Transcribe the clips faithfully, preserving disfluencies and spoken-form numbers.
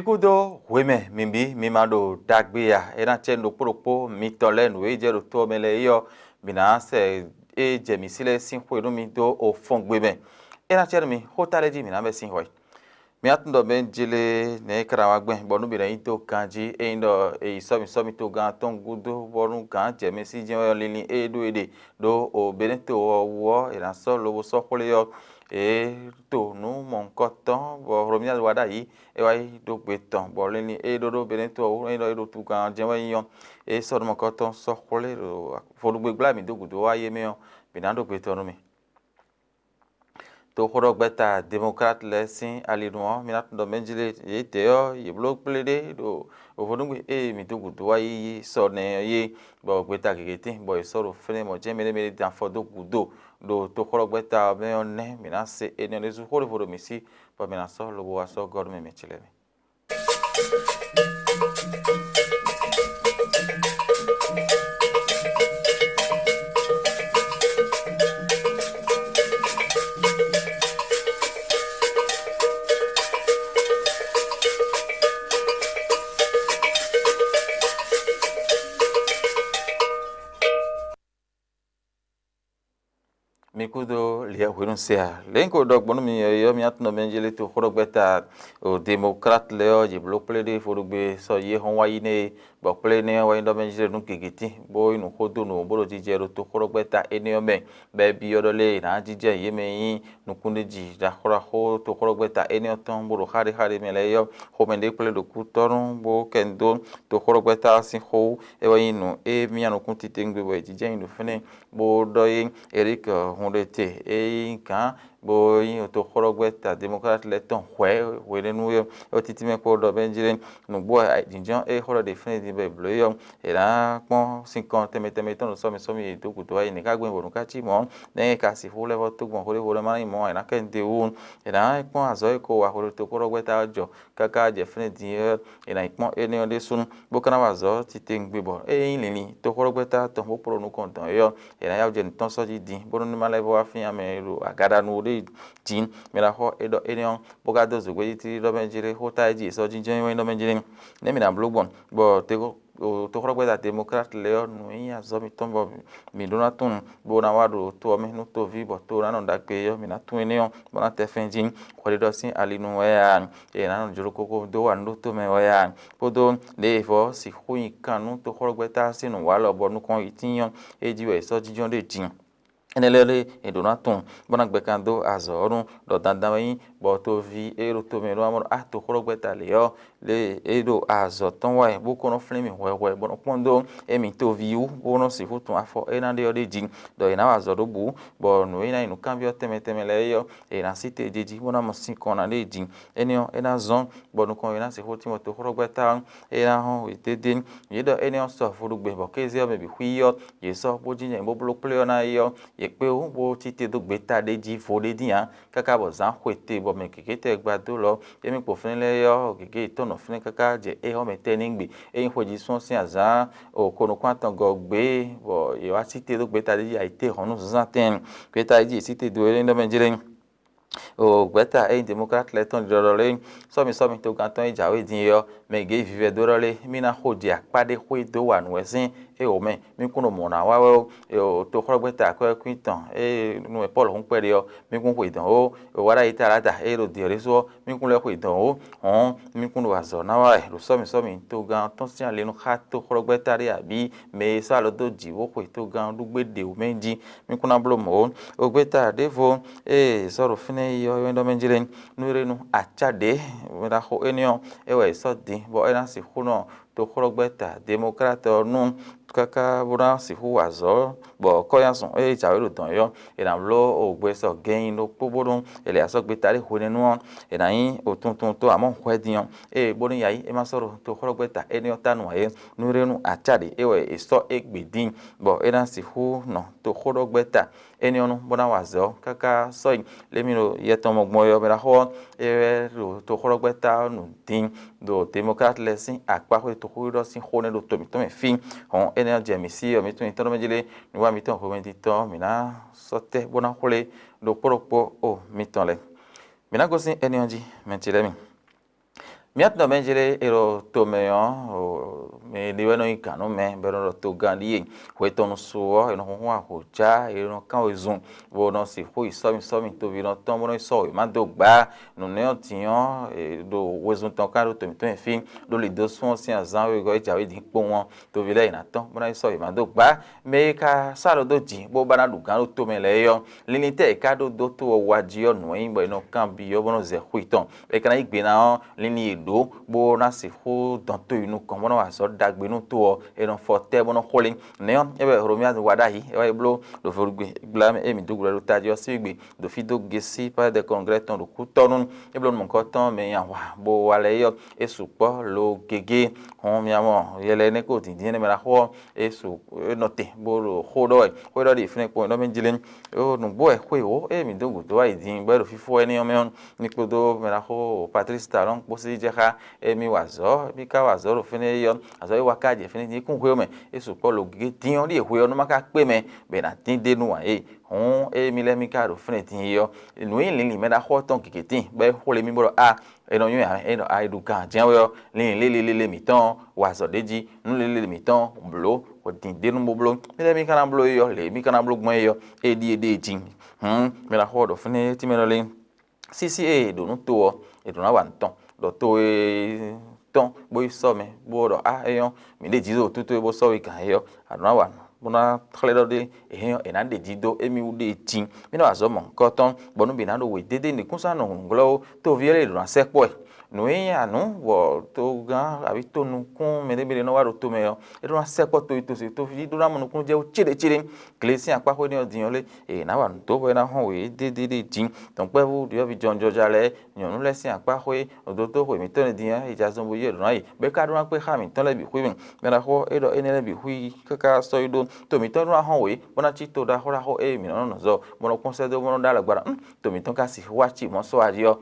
Kúdó hwemɛ mi bǐ mi ma ɖo ɖagbe a? É ná cɛ ɖokpó ɖokpó mitɔn lɛ́ɛ nǔ e jɛ ɖo to ɔ́ mɛ lɛ́ɛ é ɔ́, mǐ ná sɛ é jɛ mǐ sí lɛ́ɛ sín xwe nú mi dó ofɔngbe mɛ. É ná cɛ nú mi, xó ta lɛ́ɛ jí mǐ ná bɛ́ sín hwɛ. Mi atún ɖɔ mɛ jlé nɛ̌ é ka ná wá gbɛn bɔ nú mǐ ná yi dó ganjí, ényí ɖɔ è yi sɔ́ mì sɔ́ mì togán atɔn gúdo, bɔnú gǎn jɛ mɛ sí jɛ́n wɛ ɔ́, linlin e ɖó è ɖe ɖó o Benɛ́to ɔ́ wú ɔ́, è nǎ sɔ́ lobo sɔ́ xwlé ɔ́, è to nǔ mɔ̌hunkɔtɔn bɔ Hlomyádu wá ɖ'ayǐ. É wá yi ɖó gbe tɔn, bɔ linlin e ɖó ɖó Benɛ́to ɔ́ wú, ényí ɖɔ é ɖo tugán ɔ́ jɛ́n wɛ é nyí ɔ́, é sɔ́ nukɔntɔn sɔ́ xwlé ɖo vodúngbe gbla e mǐ dó gǔdo wá yi mɛ ɔ́, mǐ ná ɖó gbe tɔn nú mì. Toxóɖɔgbɛ́ta Democrate lɛ́ɛ sín alinu ɔ́, mi ná tunwun ɖɔ mɛ jlé yědɛɛ ɔ́, yě bló kplé ɖé ɖo vodúngbe e mǐ dó gǔdo wá yi sɔ nɛ́ ɔ́ yé, bɔ gbeta gěgé tíin, bɔ è sɔ́ ɖo fɛ́nɛ mɔ̌ jɛ́n mɛɖé mɛɖé dán afɔ dó gǔdo ɖo toxóɖɔgbɛ́ta ɔ́ mɛ ɔ́ nɛ́, mǐ ná se énɛ́ ɔ́ ɖésú xó ɖěvo ɖo mǐ sí, bɔ mǐ ná sɔ́ lobo wá sɔ́ gɔ́ nú mɛ mɛ ce lɛ́ɛ mɛ. Mi kúdó liɛ hwenu se a? Lě un ko ɖɔ gbɔn nú mi ɔ́, mi atúnɔ mɛ jeli to xóɖɔgbɛ́ta o Demokrat lɛ́ɛ ɔ́, yě bló kplé ɖé vodúgbe sɔ́ yí é hɔn wá yi nɛ́ é, bɔ kplé énɛ́ ɔ́ wá nyí ɖɔ mɛ jeli nú gěgé tín, bó nyí nǔ xó dó nǔ bó ɖo jijɛ ɖo toxóɖɔgbɛ́ta énɛ́ ɔ́ mɛ, bɔ é byɔ́ ɖɔ lé è nǎ jijɛ yě mɛ e nyí nukúnɖéjǐ ɖaxó ɖaxó toxóɖɔgbɛ́ta énɛ́ ɔ́ tɔn, bó ɖo xáɖéxáɖé mɛ lɛ́ɛ yɔ́ xomɛ ɖé kplé ɖo kú tɔ́ nú bó kɛ nyi dó toxóɖɔgbɛ́ta ɔ́ sín xó wú. É wɛ nyí nǔ e myá nukún titewungbe bɔ è jijɛ nyi ɖo fínɛ́, bó ɖɔ é Eric Hundete e nyí gǎn bó nyí toxóɖɔgbɛ́ta Demokrat lɛ́ɛ tɔn hwɛ̌ hwenɛ́nu é ɔ́, é wɛ títínmɛ kpó ɖɔ bɛ́ jlé nǔgbó jǐnjɔ́n e xó ɖɔ ɖe fínɛ́ din bɔ è blǒ é ɔ́, è nǎ kpɔ́n sinkɔn tɛnmɛ tɛnmɛ tɔn ɖo sɔ́ mì sɔ́ mì e dó gǔdo wá yi nɛ̌ ká gbɛn bɔ nǔ ká cí mɔ̌, nɛ̌ è ka sixú lɛ́ vɔ́ tó gbɔn xwé ɖěvo lɛ́ɛ má nyí mɔ̌ ǎ, è nǎ kɛ nyi te wú. È nǎ kpɔ́n azɔ̌ e ko wa xwedó toxóɖɔgbɛ́ta ɔ́ jɔ káká jɛ fínɛ́ din é ɔ́, è nǎ yi kpɔ́n énɛ́ ɔ́ ɖésú, bó ka ná wa azɔ̌ titewungbe bɔ ée nyí linlin toxóɖɔgbɛ́ta tɔn bó kplɔ́ nukɔn dɔn é ɔ́, è nǎ yá wǔ jɛ nǔ tɔn sɔ́ jí din, bónú ní ma lɛ́ vɔ́ wá fínnyá mɛ e ɖo agaɖanu ɖé jǐ. Mi ná xɔ é ɖɔ énɛ́ ɔ́, bó ka dó zǒgbé jí tlílí ɖɔ mɛ jlé xó ta e jí è sɔ́ jínjɔ́n é wɛ nyí ɖɔ mɛ jlé. Nɛ̌ mǐ ná bló gbɔn, bɔ toxóɖɔgbɛ́ta Demokrat lɛ́ɛ ɔ́, nǔ e nyí azɔ̌ mitɔn bɔ mǐ ɖó ná tunwun bó ná wá ɖo to ɔ́ mɛ nú toví bɔ to ɔ́ ná nɔ ɖagbe é ɔ́, mǐ ná tunwun énɛ́ ɔ́, bó ná tɛ fɛ́n jí. Hwɛɖiɖɔ sín ali nu wɛ a? È nǎ nɔ jló kókó dó wa nǔ ɖó tomɛ wɛ a? Kpódó lě e vɔ̌ sixú nyi kan nú toxóɖɔgbɛ́ta sín nǔwalɔ bɔ nukɔn yi tíin ɔ́, é jí wɛ è sɔ́ jínjɔ́n ɖe din. Énɛ́ lɛ́ɛ lé è ɖǒ ná tunwun, bó ná gbɛ kan dó azɔ̌ ɔ́ nu ɖɔ dandan wɛ nyí bɔ toví e ɖo tomɛ ɖó amɔ̌ ɖɔ a toxóɖɔgbɛ́ta lě ɔ́, lě e é ɖo azɔ̌ tɔn wa wɛ bó ko nɔ flín mì hwɛhwɛ bó nɔ kpɔ́n dó émí toví wú bó nɔ sixú tunwun afɔ e ná ɖe ɔ́ ɖ'é jí, ɖɔ è nǎ wa azɔ̌ ɖó bǔ, bɔ nǔ e ná nyí nǔkanbyɔ́ tɛnmɛ tɛnmɛ lɛ́ɛ é ɔ́, è nǎ sí te jí jí bó ná mɔ sinkɔn ná ɖe jí. Énɛ́ ɔ́, é ná zɔ́n bɔ nukɔn e ná sixú tín bɔ toxóɖɔgbɛ́ta ɔ́, é ná hɔn wědédé. Yě ɖɔ énɛ́ ɔ́ sɔ vodúgbe bɔ kéze ɔ́ mɛ bǐ xwí ɔ́, yě sɔ́ bó jínjɔ́n bó bló kplé ɔ́ ná é ɔ́, yě kpé wú bó cí te dó gbeta ɖé jí vo ɖé dín ǎ, káká bɔ zǎn xwe te bɔ mɛ gěgé tɛgbɛ dó lɔ. Émí kpo fínɛ́ lɛ́ɛ ɔ́, gěgé yětɔn nɔ fínɛ́ káká jɛ éhɔ́mɛ tɛ́ n'i gbe. É nyí xwejísún ɔ́ sín azǎn o ko nukún atɔngɔ́ gbé, bɔ yě wá sí te dó gbeta ɖé jí ayǐtéhɔ̌nnu zínzán tɛn. Gbeta ɖé jí yě sí te dó é ɖɔ mɛ jlé. O gbɛ̌ta e nyí Demokrat lɛ́ɛ tɔn ɖiɖɔɖɔ lé, sɔ́mi sɔ́mi togán tɔn e jǎwe din é ɔ́, mɛ gěgé vivɛ dó ɖɔ lé, mí ná xo jɛ akpá ɖé xwé dó wa nǔ wɛ sín é wǒ mɛ. Mí kún ɖo mɔ̌ ná wa wɛ ó. Toxɔ́gbɛ́ta akwɛ́kwín tɔn e nú mɛ Pɔ́lu hún kpɛɖé ɔ́, mí kún xwe dɔ̌n ó. Wǎɖayi Talata e ɖo dǐndɔ́ ɖésú ɔ́, mí kún lɛ́ xwe dɔ̌n ó. Hɔ̌n mí kún ɖo azɔ̌ ná wa wɛ ɖo sɔ́mi sɔ́mi togán tɔn sín ali nu xá toxɔ́gbɛ́ta ɖé abǐ mɛ e sɔ́ alɔ dó jǐ bó xwe togán ɔ́ ɖu gbé ɖě wú mɛ jí. Mí kún ná bló mɔ̌ ó. Ogbeta ɖěvo e è sɔ́ ɖo fínɛ́ yi ɔ́, é wɛ ɖɔ mɛ jlé nú é ɖe nú acá ɖě. Mɛ ɖaxó énɛ́ ɔ́, é wɛ è sɔ́ din bɔ é ná sixú nɔ toxɔ́gbɛ́ta Demokrat ɔ́ nu káká bó ná sixú wa azɔ̌, bɔ kɔ́nyazɔn e jǎwe ɖo dɔ̌n é ɔ́, è nǎ bló ògbɛ sɔ gɛnyi ɖokpó bónú è lɛ asɔ́ gbeta ɖé hwenɛ́nu ɔ́, è nǎ nyí òtuntun tó amɔ̌ hwɛ́ din ɔ́, ée bónú yayi é ma sɔ́ ɖo toxɔ́gbɛ́ta énɛ́ ɔ́ tánu ǎ é, nú é ɖe nú acá ɖě é wɛ è sɔ́ égbé dín, bɔ é ná sixú nɔ toxɔ́gbɛ́ta énɛ́ ɔ́ nu bó ná wa azɔ̌ káká sɔ́yi. Lě mi ɖo yɛ tɔn mɔ gbɔn é ɔ́, mɛ ɖaxó ɔ́, é wɛ ɖo toxɔ́gbɛ́ta ɔ́ nu din ɖo Demokrat lɛ́ɛ sín akpá xwé toxóɖiɖɔ sín xó nɛ́ ɖo to mǐtɔn mɛ fí. Hɔn énɛ́ ɔ́ jɛ mǐ sí ɔ́, mǐ tunwun nyitɔ́ ɖɔ mɛ jlé nǔwiwa mǐtɔn hwemɛditɔ́ ɔ́, mǐ ná sɔ́ tɛ́ bó ná xwlé ɖokpó ɖokpó o mitɔn lɛ́ɛ. Mǐ ná gosín énɛ́ ɔ́ jí, mɛ ce lɛ́ɛ mi. Mía tɔn mɛ jlé e ɖo to mɛ ɔ́, mi ɖi wɛ nɔ nyi gǎn nú mɛ bɔ è nɔ ɖɔ togán ɖíe. Hwe tɔn nu su ɔ́, è nɔ hunhun ahǒjá, è nɔ kán wezun, bó nɔ sixú yi sɔ́mi sɔ́mi toví nɔ tɔn bó nɔ yi sɔ́ wěma dó gbá. Nǔnɛ́ ɔ́ din ɔ́, è ɖo wezun tɔn ká ɖo to mǐtɔn nyi fí, ɖó lidósún ɔ́ sín azán wegɔ́ e jǎwe din kpowun ɔ́, toví lɛ́ɛ è nǎ tɔ́n bó ná yi sɔ́ wěma dó gbá. Mɛ e ka sɔ́ alɔ dó jǐ bó ba ná ɖu gǎn ɖo tomɛ lɛ́ɛ é ɔ́, linlin tɛ́ è ká ɖó dó to ɔ́ wa jí ɔ́, nǔ e nyí bɔ è nɔ kanbyɔ́ bó nɔ zɛ xwe tɔn. È ka ná yí gbe ná ɔ́, linlin e ɖǒ bó ná sixú dɔn to yi nukɔn bó nɔ wa azɔ̌ ɖagbe nú to ɔ́, è nɔ fɔ tɛ́ bó nɔ xwlé. Nɛ̌ ɔ́, é wɛ Hlomia wa ɖ'ayǐ, é wá yi bló ɖo vodúgbe gbla mɛ e mǐ dó gǔdo ɖo tají ɔ́ sín gbe ɖo fí dó gésí Palais des Congrès tɔn ɖo Kútɔ́nú. É bló nú mɔ̌hunkɔtɔn mɛ nyi ahwa bó wa lɛ́ɛ é ɔ́, é sukpɔ́ lo gěgé. Hɔn mia mɔ yɛ lɛ́ɛ nɛ́ kó dǐndín énɛ́ mɛ ná xo ɔ́, é su é nɔ te bó ɖo xó ɖɔ wɛ. Xó ɖɔ ɖi fínɛ́ kpɔ́n é nɔ mɛ jlé. Ó nǔgbó wɛ xwé wǒ ée mǐ dó gǔdo wá yi din bɔ é ɖo fífó wɛ ní ɔ́ mɛ ɔ́, ní kpódó mɛ ná xo Patrice Talon kpó sí jɛ xá émí wa azɔ̌, émí ka wa azɔ̌ ɖo fínɛ́ é ɔ́, azɔ̌ e wa ka jɛ fínɛ́ din é kún hwé ɔ́ mɛ. É sukpɔ́ lo gěgé din ɔ́ ɖíe hwe ɔ́ nú ma ka kpé mɛ bɔ è nǎ dín ɖe nú ǎ é. Hǔn émí lɛ́ɛ mì ka ɖo fínɛ́ din é ɔ́, nǔ e nyí linlin mɛ ɖaxó ɔ́ tɔn gěgé tíin bɔ é xwlé mì bó ɖɔ a, é nɔ nywɛ́ ǎ, é nɔ a, é ɖu gan jɛ́n wɛ ɔ́, linlin lélelélé mǐtɔn ɔ́, wa azɔ̌ ɖ'é jí, nú lélelélé mǐtɔn ɔ́, blǒ, hwedǐndénú bó bló. Mì lɛ́ɛ mì ka ná bló é ɔ́, lě e mì ka ná bló gbɔn é ɔ́, é ɖíe ɖée jí. Hǔn mɛ ɖaxó ɔ́ ɖɔ fínɛ́ tínmɛ ɖɔ lé, sísí e è ɖǒ nú to ɔ́, è ɖǒ ná wa nǔ tɔn, ɖɔ to e tɔn bó yi sɔ́ mɛ, bó ɖɔ a, é nyɔ́, mǐ ɖe jǐ ɖo tútú é bó sɔ́ we gǎn é ɔ́, a ɖǒ ná wa nǔ, bó ná xlɛ́ ɖɔ ɖé è hɛn ɔ́, è nǎ ɖe jǐ dó émí wú ɖée jí. Mì nɔ wa azɔ̌ mɔ̌hunkɔtɔn, bɔ nú bǐ ná ɖo wědédé nǔkúnsa nɔ hǔnglɔ́ ó, toví ɔ́ lɛ́ ɖo ná sɛkpɔ́ ɛ. Nǔ e nyí anǔ bɔ togán abǐ tonukún mɛɖé mɛɖé nɔ wá ɖo tomɛ ɔ́, é ɖó ná sɛkpɔ́ to yi to se toví ɖó ná mɔ nukúnnú jɛ wú céɖécéɖé. Glesi akpá xwé ní ɔ́ din ɔ́ lé, è nǎ wa nǔ dó bɔ é ná hɔn wě dédédé jí. Dɔ̌nkpɛ́vú ɖyɔ̌vǐ jɔnjɔja lɛ́ɛ, nyɔ̌nu lɛ́ɛ sín akpáxwé, ɖótó xwe mǐtɔn lɛ́ɛ din ɔ́, è jɛ azɔn bo yi ɖǒ ná yi, bɔ é ka ɖó ná kpé xá mǐtɔn lɛ́ɛ bǐ xwé mɛ. Mɛ ɖaxó ɔ́, é ɖɔ énɛ́ lɛ́ɛ bǐ xwí káká sɔ́ yi ɖó to mǐtɔn ɖó ná hɔn wě, bó ná cí to ɖaxó ɖaxó e mǐ nɔ nɔ zɔ, bó nɔ kpɔ́n sɛ́ dó, bó nɔ ɖó alɔ gba ɖɔ to mǐtɔn ka sixú wá cí mɔ̌ sɔ́ aɖi ɔ́,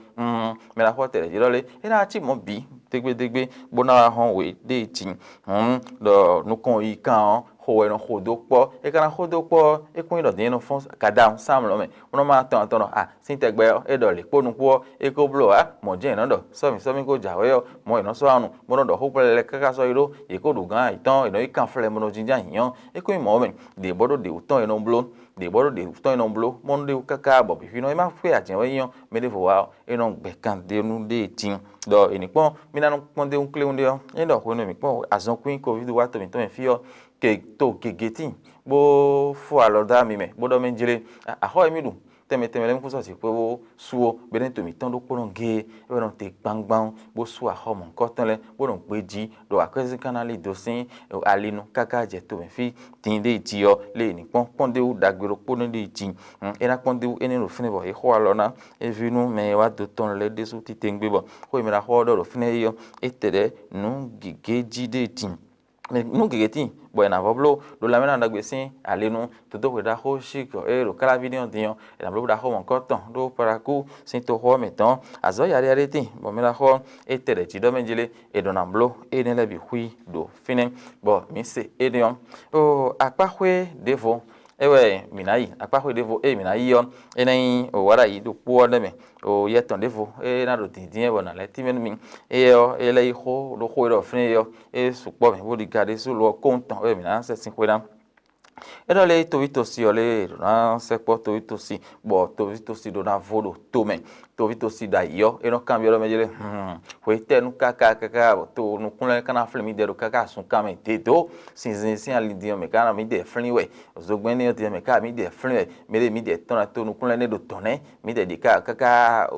mɛ ɖaxó ɔ́ tɛɖɛ̌ jí ɖɔ lé, é ná cí mɔ̌ bǐ dégbédégbé, bó ná wá hɔn wě ɖée jí. Hǔn ɖɔ nukɔn yi kan ɔ́, xo wɛ è nɔ xo dó kpɔ́. É ka ná xo dó kpɔ́ ɔ́, é kún nyí ɖɔ din é nɔ fɔ́n gadaun Sámlɔ mɛ, bó nɔ ma tɔn tɔn ɖɔ a, sín tɛgbɛ ɔ́, é ɖɔ lě kpó nukún ɔ́, é ko bló ǎ. Mɔ̌ jɛ́n è nɔ ɖɔ sɔ́mǐ sɔ́mǐ ko jǎwe ɔ́, mɔ̌ è nɔ sɔ́ anu, bó nɔ ɖɔ xó kplɛlɛ káká sɔ́ yi ɖó, yě ko ɖo gǎn ayǐtɔn, è nɔ yi kanflɛ́ bó nɔ jínjɔ́n ayǐ ɔ́, é kún nyí mɔ̌ mɛ. Ɖě bó ɖó ɖě wú tɔn è nɔ bló, ɖě bó ɖó ɖě wú tɔn è nɔ bló, mɔ́ nú ɖé wú káká bɔ bǐ xwínɔ é má xwé ajɛ̌ wɛ nyí ɔ́, mɛ ɖěvo wá ɔ́, é nɔ gbɛ kan ɖé nú ɖée din. Ɖɔ è ní kpɔ́n, mì ná nɔ kpɔ́n ɖé wú kléwún ɖé ɔ́, é ɖɔ hwenu e mǐ kpɔ́n azɔn kwín covid wá to mǐtɔn mɛ fí ɔ́, ke to gěgé tíin, bó fó alɔ dó ami mɛ, bó ɖɔ mɛ jlé, axɔ́ e mì ɖu tɛnmɛ tɛnmɛ lɛ́ɛ mì kún sɔ́ sǐ xwé bó sú ó, bɔ é nɛ́ to mǐtɔn ɖokpónɔ géé, é wɛ nɔ te gbangban bó sú axɔ́ mɔ̌hunkɔtɔn lɛ́ɛ, bó nɔ gbejí ɖo akwɛ́zín ka ná lí dó sín ali nu káká jɛ tomɛ fí. Din ɖé jí ɔ́, lě e è nǐ kpɔ́n kpɔ́ndéwú ɖagbe ɖokpónɔ ɖé jí. É ná kpɔ́ndéwú énɛ́ ɖo fínɛ́ bɔ é xo alɔ ná é ví nú mɛ e wá dó tɔn lɛ́ɛ ɖésú titewungbe bɔ xó e mɛ ɖaxó ɔ́ ɖɔ ɖo fínɛ́ é ɔ́, é tɛ ɖɛ̌ nǔ gěgé jí ɖé din. Nǔ gěgé tíin bɔ è nǎ vɔ bló ɖo lanmɛ́nɔ ɖagbe sín ali nu. Dodó hwe ɖaxó Chik e ɖo Káláví ní ɔ́ din ɔ́, è nǎ bló ɖaxó mɔ̌hunkɔtɔn ɖó Palakú sín toxo ɔ́ mɛ tɔn. Azɔ̌ yaɖéyaɖé tíin bɔ mɛ ɖaxó ɔ́, é tɛ ɖɛ̌ jí ɖɔ mɛ jí lé, è ɖǒ ná bló énɛ́ lɛ́ɛ bǐ xwí ɖo fínɛ́, bɔ mǐ se énɛ́ ɔ́. Ɖo akpáxwé ɖěvo é wɛ mǐ ná yi, akpáxwé ɖěvo ée mǐ ná yi ɔ́, é ná nyí wǎɖayi ɖokpó ɔ́ nɛ́ mɛ. Yɛ tɔn ɖěvo é ná ɖo dǐndín wɛ bɔ nǎ lɛ́ tínmɛ nú mì. Éyɛ́ ɔ́, é lɛ́ yi xó ɖo xó e ɖɔ fínɛ́ é ɔ́, é sukpɔ́ mɛ bó ɖi ga ɖésú lo ɔ́ kóhun tɔn wɛ mǐ ná sɛ sín xwé ná. É ɖɔ lé toví tosi ɔ́ lé ɖo ná sɛkpɔ́ toví tosi, bɔ toví tosi ɖó ná vo ɖo to mɛ. Toví tosi ɖo ayǐ ɔ́, é nɔ kanbyɔ́ ɖɔ mɛ jlé, hwetɛ́nu káká káká bɔ to nukún lɛ́ɛ ka ná flín mì ɖɛ ɖo káká azunkan mɛ dě dó. Sinzin sín ali din ɔ́ mɛ ka ná mì ɖɛ flín wɛ. Zogbɛ́n énɛ́ ɔ́ din ɔ́ mɛ ka mì ɖɛ flín wɛ. Mɛ ɖé mì ɖɛ tɔ́n ná to nukún lɛ́ɛ nɛ́ ɖo dɔ̌n nɛ́, mì ɖɛ ɖě ká káká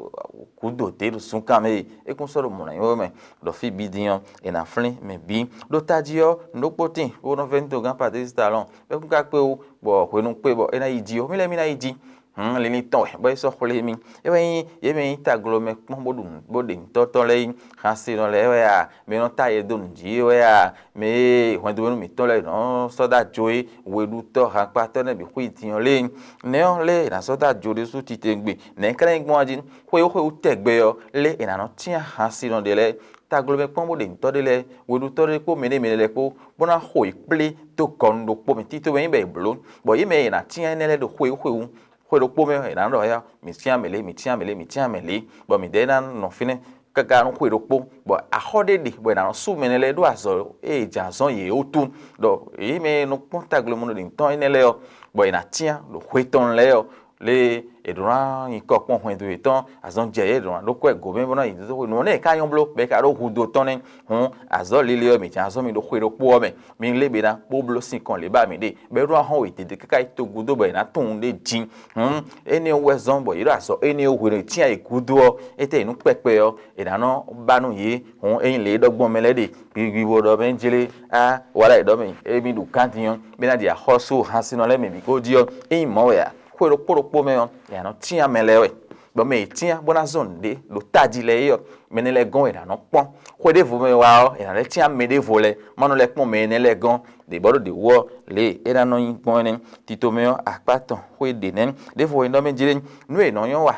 gǔdo dě ɖo zunkan mɛ e é kún sɔ́ ɖo mɔ̌ ná nyí wɛ mɛ. Ɖɔ fí bǐ din ɔ́, è nǎ flín mɛ bǐ. Ɖó tají ɔ́, nǔ ɖokpó tíin bó nɔ vɛ́ ní dogán Patrice Talon, bɔ é kún ka kpé wú, bɔ hwenu kpé bɔ é ná yi jí ɔ́, mì lɛ́ɛ mì ná yi jí. Hǔn linlin tɔn wɛ bɔ é sɔ́ xwlé mì. É wɛ nyí yě mɛ nyí taglomɛ kpɔ́n bó ɖo nǔ bó ɖe nǔtɔ́tɔ́ lɛ́ɛ nyí, hansinɔ lɛ́ɛ wɛ a, mɛ e nɔ ta yɛ dó nǔ jí é wɛ a, mɛ e hwɛndo nú mǐtɔn lɛ́ɛ nɔ sɔ́ dó ajo é, weɖutɔ́ hankpatɔ́ nɛ́ bǐ xwí din ɔ́ lé. Nɛ̌ ɔ́ lé è nǎ sɔ́ dó ajo ɖésú titewungbe? Nɛ̌ é ka ná nyí gbɔn a jí? Xwewú xwewú tɛgbɛ ɔ́ lé è nǎ nɔ cyán hansinɔ ɖé lɛ́ɛ, taglomɛ kpɔ́n bó ɖe nǔtɔ́ ɖé lɛ́ɛ, weɖutɔ́ ɖé kpó mɛ ɖé mɛ lɛ́ɛ kpó, bó ná xo yě kplé dó gɔnu ɖokpó mɛ. Tito mɛ nyí bɔ è blǒ, bɔ yě mɛ e è nǎ cyán énɛ́ lɛ́ɛ ɖo xwewú xwewú. Xwe ɖokpó mɛ è nǎ ɖɔ yá, mǐ cyán mɛ lě, mǐ cyán mɛ lě, mǐ cyán mɛ lě, bɔ mǐdɛɛ ná nɔ fínɛ́. káká nú xwe ɖokpó, bɔ axɔ́ ɖé ɖe, bɔ è nǎ nɔ sú mɛ énɛ́ lɛ́ɛ ɖó azɔ̌ e è jɛ azɔ̌ yě wútu, ɖɔ yě mɛ e nɔ kpɔ́n tagblémɔnɔ ɖě tɔn énɛ́ lɛ́ɛ ɔ́, bɔ è nǎ cyán ɖo xwe tɔn lɛ́ɛ ɔ́, lě e è ɖǒ ná nyi kɔ kpɔ́n hwɛndo yětɔn, azɔn jɛ yě ɖǒ ná ɖó kwɛ́ gǒ mɛ bó ná yi dó xwe. Nǔ énɛ́ e ka nyɔ́ bló, bɔ é ka ɖó hudó tɔn nɛ́, hǔn azɔ̌ lili ɔ́, mǐ jɛ azɔ́ mì ɖo xwe ɖokpó ɔ́ mɛ, mi lé bě ná bó bló sinkɔn lě ba mǐ ɖe, bɔ é ɖó ná hɔn wědédé káká yi togúdo bɔ è nǎ tunwun ɖé jin. Hǔn énɛ́ ɔ́ wɛ zɔ́n bɔ yě ɖo azɔ̌ énɛ́ ɔ́ hwenu e cyán yě gúdo ɔ́, étɛ́ yě nú kpɛkpɛ ɔ́, è nǎ nɔ ba nú yě. Hǔn ényí lě e ɖɔ gbɔn mɛ lɛ́ɛ ɖe, gbigbi bó ɖɔ mɛ jlé á wá ɖo ayǐ ɖɔ mɛ émí ɖo gán din ɔ́, bó ná ɖi axɔ́sú hansinɔ lɛ́ɛ mɛ bǐ kó jí ɔ́, ényí mɔ̌ wɛ a? Xwe ɖokpó ɖokpó mɛ ɔ́, è nǎ nɔ cyán mɛ lɛ́ɛ wɛ, bɔ mɛ e cyán bó ná zɔn nǔɖé ɖo tají lɛ́ɛ é ɔ́, mɛ énɛ́ lɛ́ɛ gɔ́n è nǎ nɔ́ kpɔ́n. Xwe ɖěvo mɛ wá ɔ́, è nǎ lɛ́ cyán mɛ ɖěvo lɛ́ɛ, má nɔ lɛ́ kpɔ́n mɛ énɛ́ lɛ́ɛ gɔ́n ɖě bɔ ɖo ɖě wú ɔ́, lě e é ná nɔ nyí gbɔn énɛ́. Tito mɛ ɔ́, akpá tɔn xwé ɖě nɛ́. Ɖěvo e nyí ɖɔ mɛ jlé nú è nɔ nyɔ́ wa,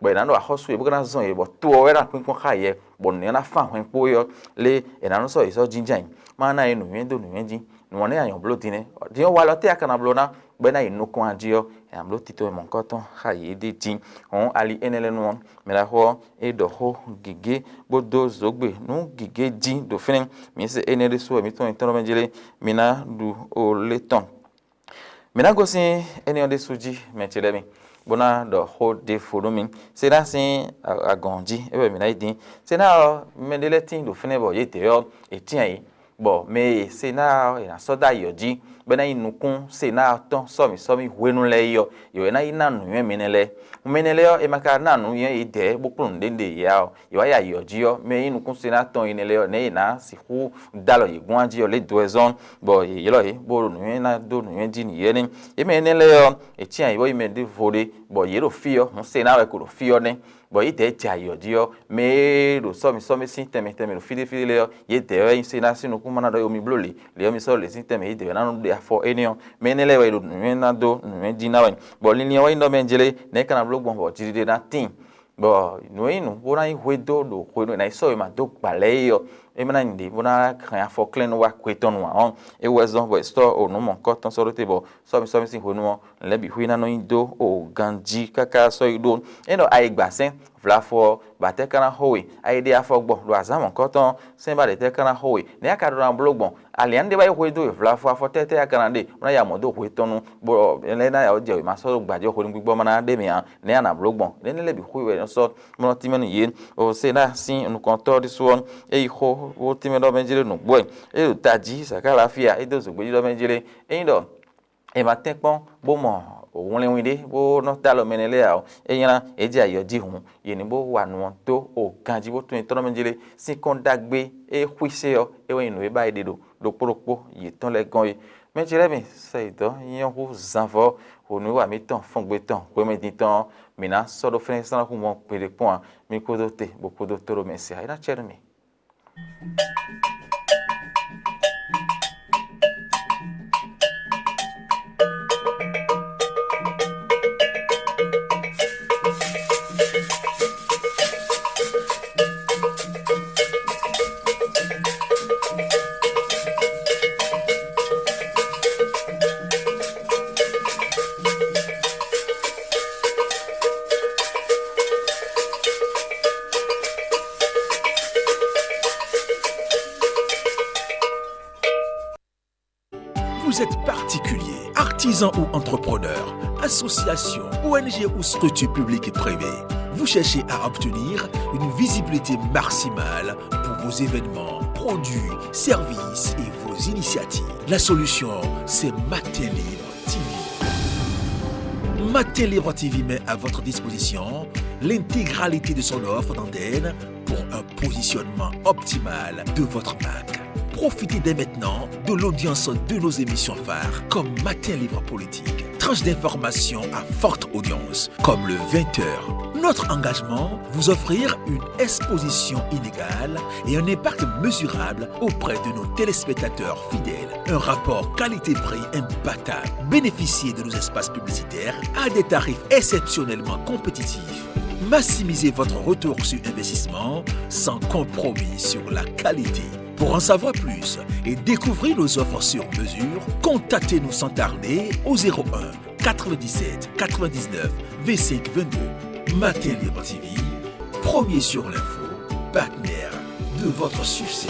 bɔ è nǎ ɖo axɔ́sú e bó ka ná zɔn yě, bɔ to ɔ́ wɛ ná kpínkpɔ́n xá yɛ, bɔ nǔnywɛ́ ná fán hwɛn kpó é ɔ́, lě e è nǎ nɔ sɔ́ yě sɔ́ jínjɔ́n ayǐ, má ná yě nǔnywɛ́ dó nǔnywɛ́ jí. Nǔ ɔ́ nɛ́ a nyɔ̌ bló din nɛ́. Din ɔ́, walɔ tɛ́ a ka ná bló ná, bɔ é ná yi nukɔn a jí ɔ́, è nǎ bló tito e mɔ̌hunkɔtɔn xá yě ɖé jí. Hɔn ali énɛ́ lɛ́ɛ nu ɔ́, mɛ ɖaxó ɔ́, é ɖɔ xó gěgé bó dó zǒgbe nú gěgé jí ɖo fínɛ́. Mǐ se énɛ́ ɖésú wɛ mǐ tɔn nyí tɔn mɛ jlé, mǐ ná ɖu o lé tɔn. Mǐ ná gosín énɛ́ ɔ́ ɖésú jí, mɛ ce lɛ́ɛ mi, bó ná ɖɔ xó ɖěvo nú mi. Sená sín agɔ̌n jí é wɛ mǐ ná yi dín. Sená ɔ́, mɛ ɖé lɛ́ɛ tíin ɖo fínɛ́ bɔ yědɛɛ ɔ́, è tíin ayǐ, bɔ mɛ e Sená ɔ́ è nǎ sɔ́ dó ayǐ ɔ́ jí, bɔ é ná nyí nukún Sená ɔ́ tɔn sɔ́mǐ sɔ́mǐ hwenu lɛ́ɛ é ɔ́, yě wɛ ná yi ná nǔnywɛ́ mɛ énɛ́ lɛ́ɛ. Mɛ énɛ́ lɛ́ɛ ɔ́, è ma ka ná nǔnywɛ́ yědɛɛ bó kplɔ́n nǔɖé ɖe yě ǎ ɔ́, yě wá yi ayǐ ɔ́ jí ɔ́, mɛ e nyí nukún Sená tɔn énɛ́ lɛ́ɛ ɔ́, nɛ̌ è nǎ sixú dó alɔ yě gún jí ɔ́, lě dó wɛ zɔ́n, bɔ yě ylɔ́ yě, bó ɖo nǔnywɛ́ ná dó nǔnywɛ́ jí nú yě nɛ́. Yě mɛ énɛ́ lɛ́ɛ ɔ́, è cyán yě bó nyí mɛ ɖěvo ɖé, bɔ yě ɖo fí ɔ́, hǔn Sená wɛ ko ɖo fí ɔ́ nɛ́, bɔ yědɛɛ jɛ ayǐ ɔ́ jí ɔ́, mɛ e ɖo sɔ́mi sɔ́mi sín tɛnmɛ tɛnmɛ ɖo fí ɖé fí ɖé lɛ́ɛ ɔ́, yědɛɛ wɛ nyí Sená sín nukún má ná ɖɔ émi bló lě, lě ɔ́ mi sɔ́ lě sín tɛnmɛ, yědɛɛ wɛ ná nɔ ɖe afɔ énɛ́ ɔ́. Mɛ énɛ́ lɛ́ɛ wɛ è ɖo nǔnywɛ́ ná dó nǔnywɛ́ jí ná wɛ. Bɔ linlin ɔ́ wɛ nyí ɖɔ mɛ jlé, nɛ̌ é ka ná bló gbɔn bɔ jiɖiɖe ná tíin? Bɔ nǔ e nyí nǔ bó ná nyí hwedó ɖo hwenu e è nǎ yi sɔ́ wěma dó gbǎ lɛ́ɛ é ɔ́, é má ná nyí nǔɖé bó ná hɛn afɔklɛ́nnú wá kwetɔ́nu ǎ ɔ́, é wɛ zɔ́n bɔ è sɔ́ o nǔ mɔ̌hunkɔtɔn sɔ́ ɖó te bɔ sɔ́mi sɔ́mi sín hwenu ɔ́, nǔ lɛ́ɛ bǐ xwí ná nɔ nyi dó o ganjí káká sɔ́ yi ɖó. É ɖɔ ayǐgbasɛ́n vlafɔ ɔ́, bɔ atɛ́ ka ná xo we? A yi ɖe afɔ gbɔn ɖo azǎn mɔ̌hunkɔtɔn ɔ́, sɛ́n ba ɖě tɛ́ ka ná xo we? Nɛ̌ a ka ɖó ná bló gbɔn? Alǐ ɔ́ ɖé wá yi hwedó e vlafɔ afɔ tɛ́tɛ́ a ka ná ɖe, bó ná ya mɔ̌ dó hwe tɔn nu, bɔ é ná ya wǒ jɛ wěma sɔ́ ɖo gbǎ jí xwenu gbígbɔ ma ná ɖe mɛ ǎ, nɛ̌ a nǎ bló gbɔn? Énɛ́ lɛ́ɛ bǐ xwí wɛ è nɔ sɔ́ mlɔ́ tínmɛ nú yě. O Senáa sín nukɔntɔ́ ɖésú ɔ́, é yi xó bó tínmɛ ɖɔ mɛ jlé nǔgbó wɛ, é ɖo tají Zakálafiya, é dó zǒgbéjí ɖɔ mɛ jlé. Ényí ɖɔ è ma tɛ́nkpɔ́n bó mɔ wlɛnwin ɖé bó nɔ́ dó alɔ mɛ énɛ́ lɛ́ɛ ǎ ɔ́, é nylá, é jɛ ayǐ ɔ́ jí hǔn, yě ní bó wa nǔ ɔ́ dó o ganjí bó tunwun nyitɔ́ nɔ mɛ jlé. Sín kɔ́n ɖagbe e xwísé ɔ́, é wɛ nyí nǔ e ba è ɖe ɖo ɖokpó ɖokpó yětɔn lɛ́ɛ gɔ́n é. Mɛ ce lɛ́ɛ mi, sɛ yě dɔn nyɔ́ hú zanvɔ́ hǔnúwiwa mǐtɔn fɔngbe tɔn hwemɛ din tɔn ɔ́, mǐ ná sɔ́ ɖó fɛ́nú sɔ́ ná hu mɔ gbeɖé kpɔ́n ǎ. Mi kúdó te bó kúdó tóɖó mɛ se ǎ, é ná cɛ nú mì. Vous êtes particulier, artisan ou entrepreneur, association, O N G ou structure publique et privée. Vous cherchez à obtenir une visibilité maximale pour vos événements, produits, services et vos initiatives. La solution, c'est Matin Libre T V. Matin Libre T V met à votre disposition l'intégralité de son offre d'antenne pour un positionnement optimal de votre marque. Profitez dès maintenant de l'audience de nos émissions phares comme Matin Libre Politique, tranche d'information à forte audience comme le vingt heures. Notre engagement, vous offrir une exposition inégale et un impact mesurable auprès de nos téléspectateurs fidèles. Un rapport qualité-prix imbattable. Bénéficiez de nos espaces publicitaires à des tarifs exceptionnellement compétitifs. Maximisez votre retour sur investissement sans compromis sur la qualité. Pour en savoir plus et découvrir nos offres sur mesure, contactez-nous sans tarder au zéro un quatre-vingt-dix-sept quatre-vingt-dix-neuf vingt-cinq vingt-deux. Matin Libre T V, premier sur l'info, partenaire de votre succès.